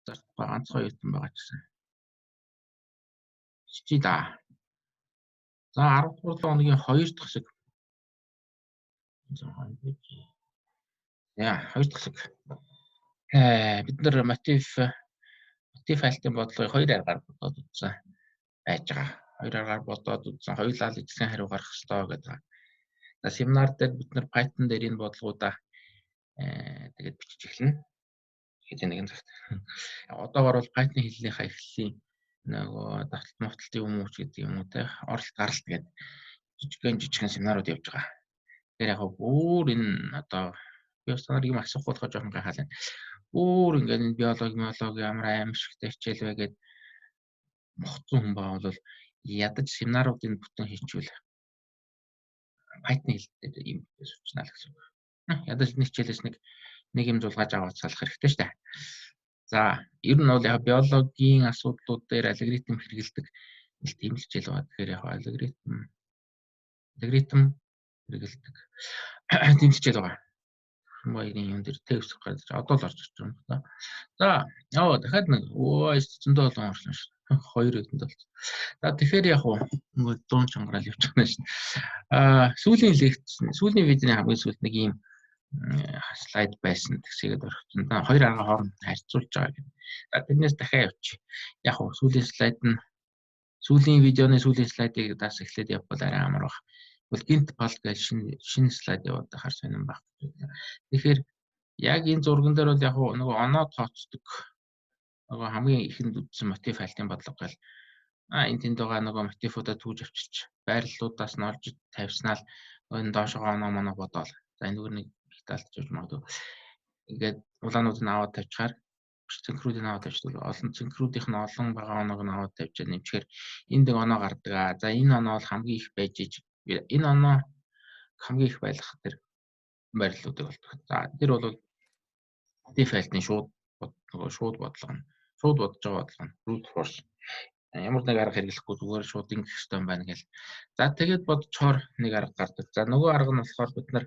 Зардахгүй ганцхан оюутан байгаа ч гэсэн. Хичээ да. За, 10 дугаар 7 хоногийн 2 дахь хэсэг. За, 2 дахь хэсэг. Бид нар мотив хайлтын бодлогыг хоёр аргаар бодоод үзсэн байж байгаа. Хоёр аргаар бодоод үзсэн. Хоёулаа л ижилхэн хариу гарах ёстой гэдэг. За, семинар дээр бид нар Python дээр энэ бодлогоудаа тэгээд бичиж эхэлнэ. Хэзээ нэгэн цагт. Одоогор бол Python хэлнийхаа эхлэлийн нөгөө давталт мовтолт юм уу ч гэдэг юм уу те, оролт гаралт гэдэг жижигхэн жижигхэн семинарууд явж байгаа. Тэгэхээр яг бүр энэ одоо би бас танаар юм асуух болохоо жоохон гайхаад байна. Бүр ингээд энэ биологи, биологи ямар аимшигтай хичээл вэ гэд мохцсон хүн байгаа бол ядаж семинаруудыг бүтэн хийчихвэл Python хэл дээр юм сучнаа л гэсэн үг. Ядаж нэг хичээлээс нэг нэг юм зулгааж аваад салах хэрэгтэй шүү дээ. За, ер нь бол яг биологийн асуудлууд дээр алгоритм хэрэгэлдэг нэг тийм л хичээл байгаа. Тэгэхээр яг алгоритм хэрэгэлдэг тийм хичээл байгаа. Баярын юм дээр төвсөх гэж одоо л орж ирж байгаа юм да. За, ёо, дахиад нэг өө зөндөө олон орсон шүү. Хоёр өдөнд болсон. За, тэгэхээр яг уу ингээд 100 чангараал явж байгаа шин. Аа, сүүлийн лекц, сүүлийн видеоны хамгийн сүүлд нэг ийм слайд байсан, тэгсээгээд орхисон. Хоёр арга хооронд харьцуулж байгаа гэдэг. За, тэрнээс дахиад явчих. Яг уу сүүлийн слайд нь, сүүлийн видеоны сүүлийн слайдыг даас эхлээд явбал арай амар баг. Бол гинт пал гэж шинэ шинэ слайд яваад байхаар сонирн баг. Тэгэхээр яг энэ зурган дээр бол яг нөгөө оноо тооцдог, нөгөө хамгийн ихэнд үзсэн мотив хайлтын бодлого гэл, энэ тэнд байгаа нөгөө мотивуудаа түүж авчирч байрлалуудаас нь олж тавьснаа л энэ доошогоо оноо моноо бодоол. За, энэ нэг их талд явж магадгүй. Ингээд улаанууд нь аваад тавьчихаар, цэнхрүүдийг аваад тавьчихдаг. Олон цэнхрүүдийнх нь олон байгаа оноог нь аваад тавьчаад нэмчихээр энд нэг оноо гардаг. За, энэ оноо бол хамгийн их байж иж, энэ оноо хамгийн их байлгах тэр байрлалуудыг болдог. За, тэр бол мотив хайлтын шууд нөгөө шууд бодлого нь, шууд бодож байгаа бодлого нь brute force, ямар нэг арга хэрэглэхгүй зүгээр шууд ингэх хэрэгтэй юм байна гэл. За, тэгээд бодцохоор нэг арга гардаг. За, нөгөө арга нь болохоор бид нар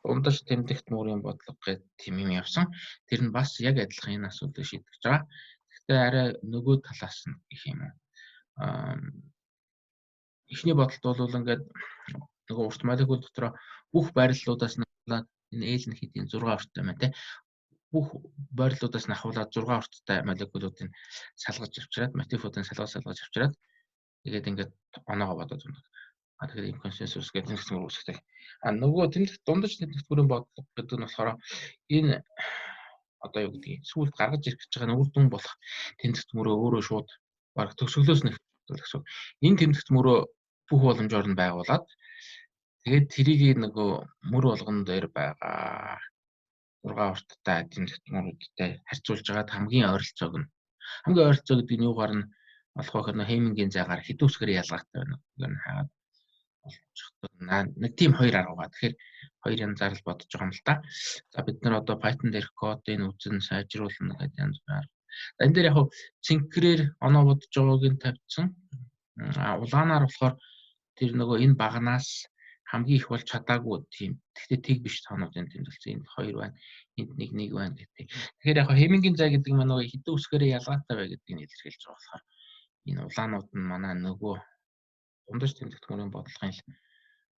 дундаж тэмдэгт мөрийн бодлого гэдэг тийм юм явсан. Тэр нь бас яг адилхан энэ асуудлыг шийдэж байгаа. Гэхдээ арай нөгөө талаас нь гэх юм уу. Аа, эхний бодолт бол ингээд нөгөө урт молекул дотроо бүх байрлалуудаас нь энэ L нь хэдийн 6 урттай байна те, бүх байрлалуудаас нь ахуулаад 6 урттай молекулуудыг салгаж авчираад, мотивуудыг салгаж салгаж авчираад, тэгээд ингээд оноогоо бодоод өгдөг. А тэгэхээр ийм консенсус гэдэг нэг хэсэг үүсгдэг. А нөгөө тэмдэгт, дундаж тэмдэгт бодлого гэдэг нь болохоор энэ одоо юу гэдгийг, сүүлд гаргаж ирэх гэж байгаа үр дүн болох тэмдэгт мөрөө өөрөө шууд баг төгсгөлөөс нь гэсэн. Энэ тэмдэгт мөрөө бүх боломжоор нь байгуулад, тэгээд тэрийг нөгөө мөр болгон дээр байгаа 6 урттай тэмдэгт мөрүүдтэй харьцуулж байгаад хамгийн ойролцоог нь, хамгийн ойролцоо гэдэг нь юугаар нь болох вэ гэхээр Хемингийн зайгаар хэдэн үсгээр ялгаатай байна гэдгийг нь хаагаад олчихдог. Нэг тийм хоёр арга байгаа. Тэгэхээр хоёр янзаар л бодож байгаа юм л та. За, бид нар одоо Python дээрх кодыг үзэн сайжруулна гэдэг янз бүрийн арга. За, энэ дээр яг цэнхрээр оноо бодож байгааг нь тавьчихсан. А улаанаар болохоор тэр нөгөө энэ баганаас хамгийн их болж чадаагүй тийм. Гэхдээ тэг биш тоонуудын тэмдэглэсэн. Энд хоёр байна. Энд нэг нэг байна гэдэг. Тэгэхээр яг Хемингийн зай гэдэг нь нөгөө хэдэн үсгээрээ ялгаатай бай гэдгийг илэрхийлж байгаа болохоор энэ улаанууд нь манай нөгөө дундаж тэмдэгт мөрийн бодлогын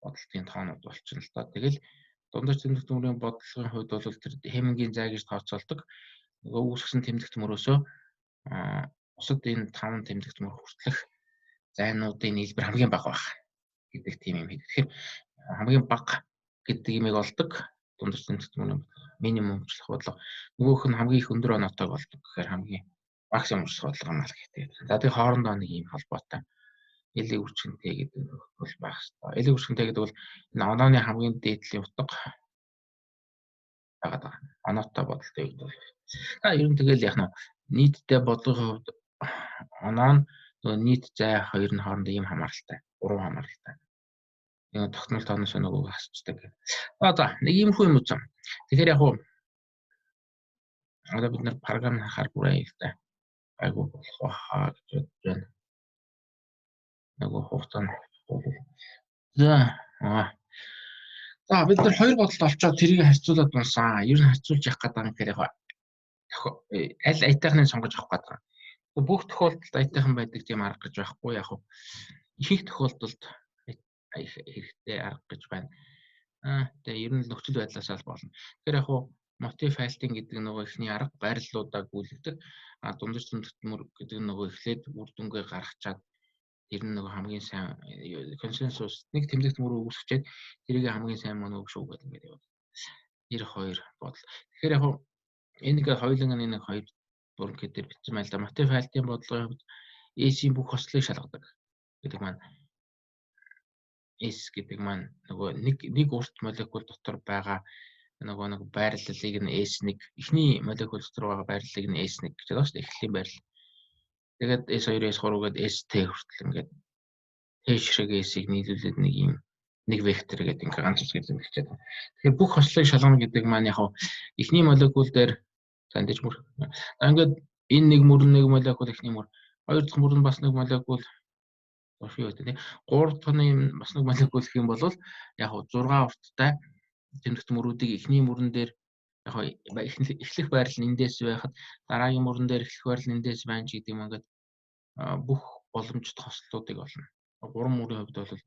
бодлогын тоонууд болчихно л доо. Тэгэл дундаж тэмдэгт мөрийн бодлогын хувьд бол тэр Хемингийн зай гэж тооцоолдог. Нөгөө үүсгэсэн тэмдэгт мөрөөсөө бусад энэ таван тэмдэгт мөр хүртэлх зайнуудын нийлбэр хамгийн бага байх гэдэг тийм юм хийдэг. Тэгэхээр хамгийн бага гэдэг имийг олдог дундаж тэмдэгт мөрийн минимумчлах бодлого. Нөгөөх нь хамгийн их өндөр оноотойг олдог гэхээр хамгийн максимумчлах бодлого юм аа гэдэг. За, тэгээ хоорондоо нэг ийм холбоотой L-ийг үржихэнтэй гэдэг бол байх хэрэгтэй. L-ийг үржихэнтэй гэдэг бол энэ онооны хамгийн дээдлийн утга байгаад байгаа. Оноотой бодолтой гэдэг бол. За, ер нь тэгэл яг нь нийтдээ бодлогын хувьд оноо нь нөгөө нийт зай хоёр нь хоорондоо ийм хамааралтай. Гурван хамааралтай. Энэ тогтмол тооноос нөгөөг хасчдаг. За, за, нэг иймэрхүү юм үзэн. Тэгэхээр яг уу одоо бид нар програм харахаар бүр аюултай. Айгуу болох байхаа гэж бодож байна. Нөгөө хугацаа нь. За, за, бид нар хоёр бодолд олцоод тэрийг харьцуулаад унсан. Ер нь харьцуулж явах гэдэг юм гэхээр яг Аль аятайхныг сонгож авах гэдэг. Бүх тохиолдолд аятайхан байдаг тийм арга гэж байхгүй, яг хав. Их тохиолдолд хэрэгтэй арга гэж байна. Тэгээ ер нь нөхцөл байдлаасаа л болно. Тэгэхээр яг хав motif halting гэдэг нөгөө эхний арга байрлалуудаа гүйлгдэг. А дундаж тэмдэгт мөр гэдэг нөгөө эхлээд үр дүнгээ гаргачаад тэр нь нөгөө хамгийн сайн консенсус нэг тэмдэгт мөр үүсгэчээд тэрийг хамгийн сайн мөн үг шүү гэдэг ингээд яваад. 1 2 бодол. Тэгэхээр яг энэ нэг хоёуланг нэг хоёр бүрэнхий дээр бичсэн байл да. Motif halting бодлогын хувьд S-ийн бүх хослыг шалгадаг гэдэг маань S гэдэг маань нөгөө нэг урт молекул дотор байгаа нөгөө нэг байрлалыг нь S1, эхний молекул дотор байгаа байрлалыг нь S1 гэж байгаа шүү дээ. Эхлэлийн байрлал. Тэгээд S2, S3 гээд ST хүртэл ингээд T ширхэг S-ийг нийлүүлээд нэг юм нэг вектор гэдэг ингээд ганц үсгээр зэмлэчээд. Тэгэхээр бүх хослыг шалгана гэдэг маань яг эхний молекул дээр за эндэж мөр. Ингээд энэ нэг мөр нэг молекул эхний мөр. Хоёр дахь мөр нь бас нэг молекул юу гэдэг тийм. Гурав дахь нь бас нэг молекул гэх юм бол яг 6 урттай тэмдэгт мөрүүдийг эхний мөрөн дээр яг эхлэх байрлал нь эндээс байхад дараагийн мөрөн дээр эхлэх байрлал нь эндээс байна ч гэдэг юм, ингээд бүх боломжтой хослолуудыг олно. Гурван мөрийн хувьд бол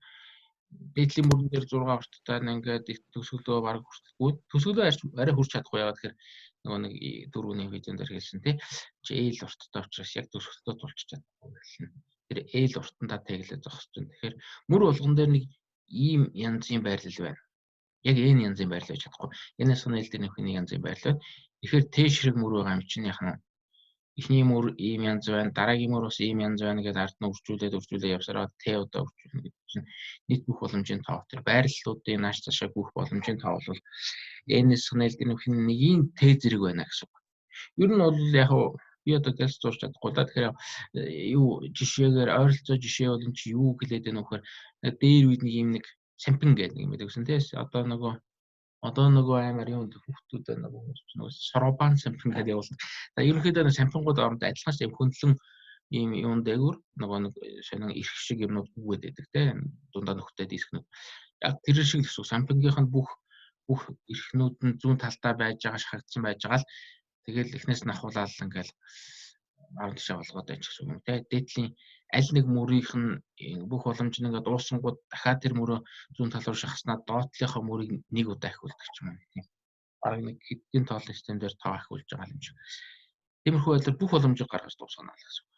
дээдлийн мөрөн дээр 6 урттай ингээд төгсгөлөө бараг хүртэлгүй. Төгсгөлөө арай хүрч чадахгүй, яагаад тэгэхээр нөгөө нэг дөрөвний видеон дээр хэлсэн тий. Чи L урттай учраас яг төгсгөлтөө тулчих чадахгүй хэлнэ. Тэр L уртандаа тэглээ зогсож байна. Тэгэхээр мөр болгон дээр нэг ийм янзын байрлал байна. Яг энэ янзын байрлал байж чадахгүй. Энэс нь L дээр нөх нэг янзын байрлал байна. Тэгэхээр Т ширхэг мөр байгаа юм чинь яг нь эхний мөр ийм янз байна, дараагийн мөр бас ийм янз байна гэдээ ард нь үржүүлээд үржүүлээд явсараа Т удаа үржүүлнэ гэдэг чинь нийт бүх боломжийн тоо, тэр байрлалуудын нааш цаашаа бүх боломжийн тоо бол N-с L дээр нөх нэгийн Т зэрэг байна гэсэн үг. Ер нь бол яг би одоо гэлс зурж чадахгүй да. Тэгэхээр юу жишээгээр ойролцоо жишээ бол энэ чи юу хэлээд байна вэ гэхээр дээр үед нэг юм нэг сампин гэдэг нэг юм байдаг гэсэн тийм. Одоо нөгөө амар юм хүүхдүүд нөгөө соробан сампин гэдэг явуулна. За, ерөнхийдөө нэг сампингууд оронд адилхан юм хөндлөн ийм юун дээгүүр нөгөө нэг сонин эрх шиг юмнууд гүгээд байдаг тийм, дундаа нөхтэй дискнүүд. Яг тэр шиг л гэсэн. Сампингийнх нь бүх эрхнүүд нь зүүн талдаа байж байгаа, шахагдсан байж байгаа л тэгэл эхнээс нь ахуулаад ингээл арга тишээ болгоод байж гэсэн юм те. Дээдлийн аль нэг мөрийнх нь бүх боломж нь ингээд дуусангууд дахиад тэр мөрөө зүүн тал руу шахаснаа доотлынхоо мөрийг нэг удаа ахиулдаг ч юм уу тийм. Бараг нэг хэдийн тоолын систем дээр тоо ахиулж байгаа юм шиг. Тиймэрхүү байдлаар бүх боломжийг гаргаж дуусгана л гэсэн үг.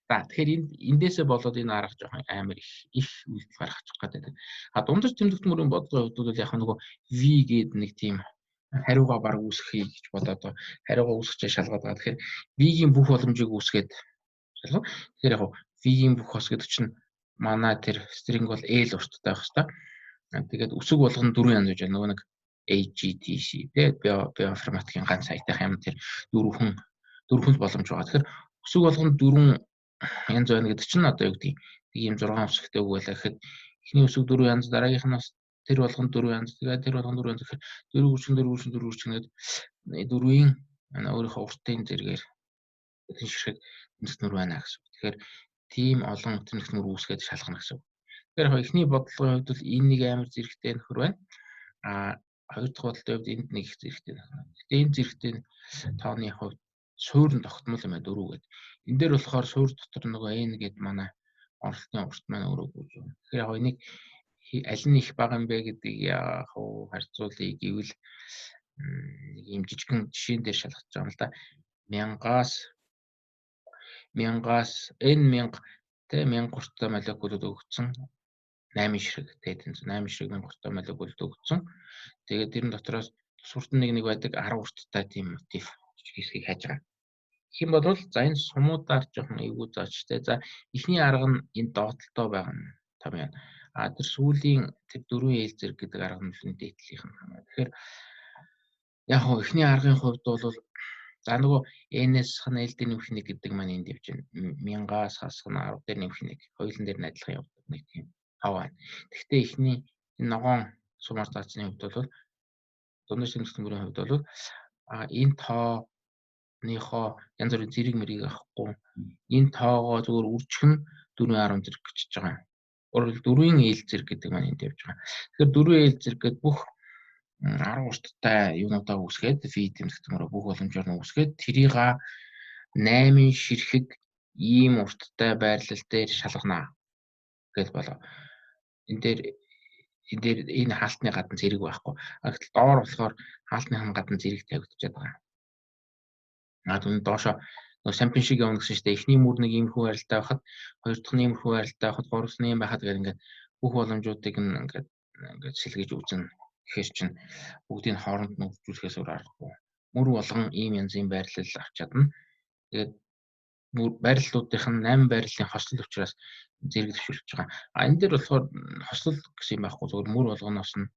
За, тэгэхээр энд эндээсээ болоод энэ арга жоохон амар их үйлдэл гаргачих гэдэг. А дундаж тэмдэгт мөрийн бодлогын хувьд бол яг нөгөө V гээд нэг тийм хариугаа баг үүсгэхий гэж бодоод хариугаа үүсгэж шалгаад байгаа. Тэгэхээр V-ийн бүх боломжийг үүсгээд шалгав. Тэгэхээр яг V-ийн бүх хос гэдэг чинь манай тэр string бол L урттай байх хэвээр. Тэгээд үсэг болгоно дөрвөн янз байж байна. Нөгөө нэг A G T C тэ биоинформатикийн ганц сайтынх юм тэр дөрвөн боломж байгаа. Тэгэхээр үсэг болгоно дөрвөн янз байна гэдэг чинь одоо юу гэдгийг нэг юм 6 үсэгтэй үг байлаа гэхэд эхний үсэг дөрвөн янз, дараагийнх нь бас тэр болгоно дөрвөн янз, тэгээд тэр болгоно дөрвөн янз гэхээр дөрөв үржин дөрөв үржин дөрөв үржин гэдэг дөрвийн өөрийнхөө уртын зэрэгээр тэн ширхэг тэмдэгт нүр байна гэсэн. Тэгэхээр тийм олон тэмдэгт нүр үүсгээд шалгана гэсэн. Тэгэхээр яг эхний бодлогын хувьд бол энэ нэг амар зэрэгтэй нөхөр байна. А хоёр дахь бодлогын хувьд энд нэг их зэрэгтэй нөхөр. Гэтэ энэ зэрэгтэй тооны хувьд суурь нь тогтмол юм байна дөрөв гэдэг. Энэ дээр болохоор суурь дотор нөгөө n гэдэг манай оролтын урт маань өөрөө гүйж байна. Тэгэхээр яг энийг аль нь их бага юм бэ гэдгийг яг харьцуулъя гэвэл нэг юм жижигхэн жишээн дээр шалгаж байгаа юм л да. Мянгаас n мянга тэ 1000 гуртай молекулууд өгсөн 8 ширхэг тэ 8 ширхэг 1000 гуртай молекулууд өгсөн. Тэгээд тэрэн дотроос тус нэг нэг байдаг 10 урттай тийм мотив хэсгийг хайж байгаа. Гэх юм бол за энэ сумуудаар жоохон эвгүй заач тэ. За, эхний арга нь энэ доотлолтоо байгаа нь том юм. А тэр сүүлийн тэр дөрвөн эл зэрэг гэдэг арга нь л дээдлийнх нь хамаа. Тэгэхээр яг хоо эхний аргын хувьд бол за нөгөө NS хана L дээр нэмэх нэг гэдэг маань энд явж байна. Мянгаас хасах нь 10 дээр нэмэх нэг. Хоёулан дээр нь адилхан явдаг нэг тийм тав байна. Гэхдээ эхний энэ ногоон сумаар заацны хувьд бол дундаж тэмдэгт мөрийн хувьд бол а энэ тооныхоо янз бүрийн зэрэг мэрийг авахгүй энэ тоогоо зүгээр үржих нь 4.10 зэрэг гэж байгаа юм. Өөрөөр дөрвийн эл зэрэг гэдэг маань энд явж байгаа. Тэгэхээр дөрвийн эл зэрэг гэдэг бүх 10 урттай юунуудаа үүсгээд V тэмдэгтмөрөө бүх боломжоор нь үүсгээд тэрийг 8-ын ширхэг ийм урттай байрлал дээр шалгана гэж болоо. Энэ дээр энэ хаалтны гадна зэрэг байхгүй. А гэтэл доор болохоор хаалтныхан гадна зэрэг тавигдчихад байгаа. А түн доошо нөгөө сампин шиг явна гэсэн чинь эхний мөр нэг иймэрхүү байралтай байхад, хоёр дахь нь иймэрхүү байралтай байхад, гурав дахь нь ийм байхад гэдэг ингээд бүх боломжуудыг нь ингээд сэлгэж үзнэ. Тэгэхээр чинь бүгдийг хооронд нь үржүүлэхээс өөр аргагүй. Мөр болгон ийм янзын байрлал авч чадна. Тэгээд байрлалуудынх нь 8 байрлалын хослол учраас зэрэг дэвшүүлж байгаа. А энэ дээр болохоор хослол гэсэн юм байхгүй, зүгээр мөр болгоноос нь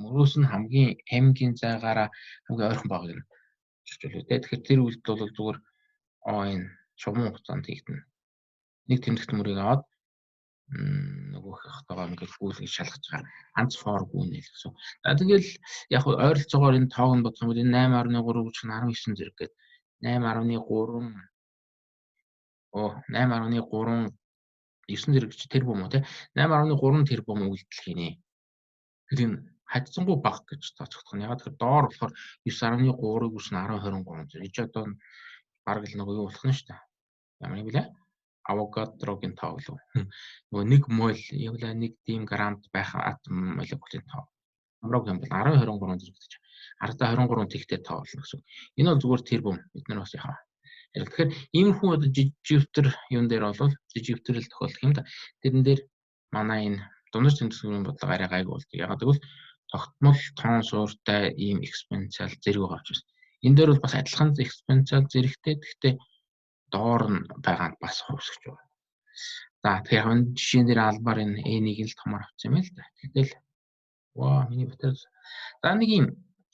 мөрөөс нь хамгийн M-гийн зайгаараа хамгийн ойрхон байгааг нь чөлөө тэ. Тэгэхээр тэр үйлдэл бол зүгээр энэ шугаман хугацаанд хийгдэнэ. Нэг тэмдэгт мөрийг аваад нөгөөх хатаагаа ингээд гүйлгэж шалгаж байгаа. Ганц for гүнэ л гэсэн. За, тэгэл яг ойролцоогоор энэ тоог нь бодох юм бол энэ 8.3 гэж 19 зэрэг гээд 8.3 8.3 9 зэрэг чи тэрбум уу те, 8.3 тэрбум үйлдэл хийнэ. Тэр энэ хадсангуу бага гэж тооцогдох нь. Яг тэгэхээр доор болохоор 9.3-ыг үснэ 10.23 зэрэг. Энд одоо бараг л нөгөө юу болох нь шүү дээ. Ямар юм бэлээ? Авогадрогийн тоо гэлөө. Нөгөө нэг моль явла нэг тийм грамд байх атом молекулын тоо. Амрог юм бол 10.23 зэрэг гэж. Ардаа 23 тэгтэй тоо болно гэсэн. Энэ бол зүгээр тэрбум. Бид нар бас яхаа. Тэгэхээр иймэрхүү одоо жижигвтер юун дээр бол жижигвтер л тохиолдох юм да. Тэрэн дээр манай энэ дундаж тэмцээн бодлого арай гайгүй болдог. Ягаад гэвэл тогтмол тоон сууртай ийм экспоненциал зэрэг байгаа учраас. Энэ дээр бол бас адилхан экспоненциал зэрэгтэй. Гэхдээ доор нь байгаа нь бас хувьсгч байна. За, тэгэхээр яг энэ жишээн дээр албаар энэ n-ийг л томор авсан юм л да. Тэгтэл ваа, миний батарей. За, нэг юм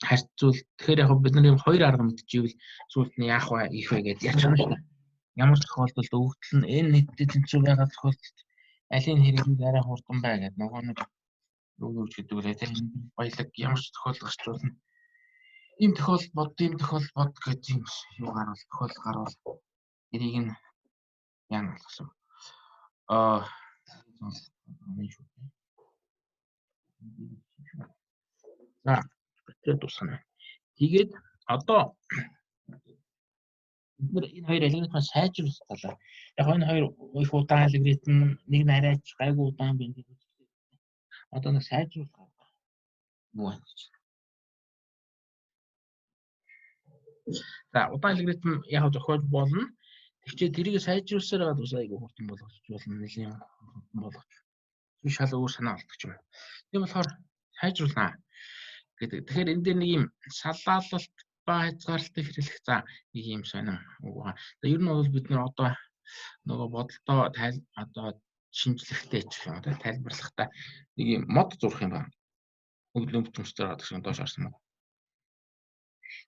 харьцуул. Тэгэхээр яг бид нар юм хоёр арга мэдчихвэл сүүлд нь яах вэ, их вэ гэдээ ярьж байгаа шүү дээ. Ямар тохиолдолд өгөгдөл нь n нийтдээ тэнцүү байгаа тохиолдолд алийг хэрэглэх арай хурдан бай гэдэг нөгөө нэг юу юу гэдэг вэ, тийм баялаг ямар ч тохиолдол гарч болно. Ийм тохиолдол бод, ийм тохиолдол бод гэж юм юу гарвал, тохиолдол гарвал тэрийг нь яана гэсэн. Аа, шүү. За, батарей дуусгана. Тэгээд одоо бид нар энэ хоёр алгоритмаа сайжруулах талаар, яг энэ хоёр их удаан алгоритм, нэг нь арайч гайгүй удаан байна гэдэг. Одоо нэг сайжруулах арга юу байна гэж. За, удаан алгоритм яг зохиож болно. Тэгчээ тэрийг сайжруулсаар байгаад бас айгүй хурдан болгож болно. Нэлийн хурдан болгож. Шал өөр санаа болдог юм. Тийм болохоор сайжруулнаа гэдэг. Тэгэхээр энэ дээр нэг юм салаалалт ба хязгаарлалтыг хэрэглэх, за, нэг юм сонин үг байгаа. За, ер нь бол бид нар одоо нөгөө бодолтоо тайл одоо шинжлэхтэй ч юм уу, тайлбарлахдаа нэг юм мод зурх юм байна. Өглөө бүтэмжээр гардаг шиг доош харсан мод.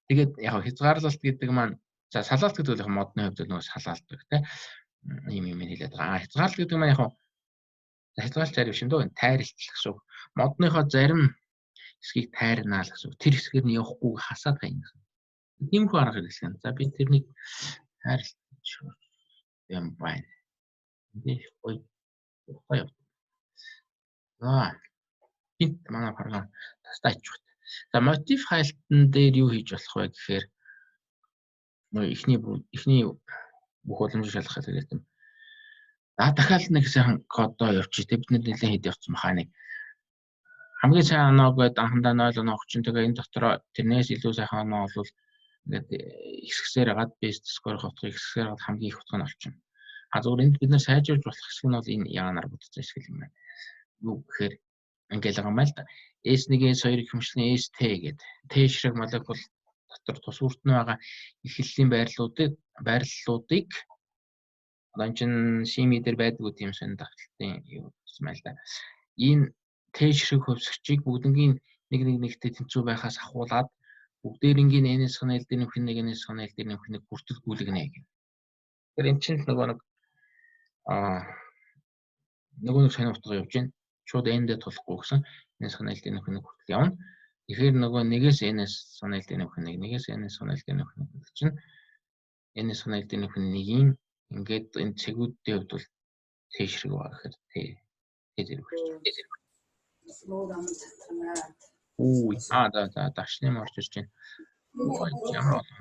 Тэгээд яг хязгаарлалт гэдэг маань, за, салаалт гэдэг бол яг модны хувьд нөгөө салаалдаг те ийм юм хэлээд байгаа. А хязгаарлалт гэдэг маань яг хязгаарлалт арай биш юм дөө, тайралт гэсэн үг. Модныхоо зарим хэсгийг тайрнаа л гэсэн үг. Тэр хэсгээр нь явахгүй хасаад хайна гэсэн. Тиймэрхүү арга хэрэглэх юм. За, би тэрнийг тайралт юм байна. Энд гоё гоё. За, хинт манай програм тастаа ичвэт. За, мотив хайлтан дээр юу хийж болох вэ гэхээр нөгөө эхний бүх боломжийг шалгах хэрэгтэй юм. За, дахиад нэг сайхан кодоо явчих. Тэ бид нар нэлээд хэд явцсан баха нэг хамгийн сайн оноо гэдэг анхандаа 0 оноо өгчин. Тэгээ энэ дотроо тэрнээс илүү сайхан оноо бол ингээд хэсгсээр хагаад best score утгыг хэсгсээр хагаад хамгийн их утга нь олчихно. А зөвхөн энд бид нар сайжруулж болох хэсэг нь бол энэ яганаар бүтсэн хэсэг юм байна. Юу гэхээр ингээл байгаа юм л да. S1, S2 хэмжлэн ST гэдэг Т ширхэг молекул дотор тус үрт нь байгаа эхлэлийн байрлалуудыг одоо энэ чинь хими дээр байдгүй тийм сонь давталтын юу гэсэн байл да. Энэ Т ширхэг хувьсгчийг бүгднгийн нэг нэг нэгтэй тэнцүү байхаас ахуулаад бүгдээрингийн n-с хана L дээр нэмэх нэг n-с хана L дээр нэмэх нэг хүртэл гүйлгэнэ гэх. Тэгэхээр эн чинь нөгөө нэг нөгөө нэг сонир утга явж байна. Шууд n-дээ тулахгүй гэсэн n-с хана L дээр нэмэх нэг хүртэл явна. Тэгэхээр нөгөө нэгээс n-с хана L дээр нэмэх нэг, нэгээс n-с хана L дээр нэмэх нэг гэдэг чинь n-с хана L дээр нэмэх нэгийн ингээд энэ цэгүүдийн хувьд бол Т ширхэг байгаа гэхээр Т зэрэг болчих. Үу, аа, за, дашны орж ирж байна. Ой, ямар олон.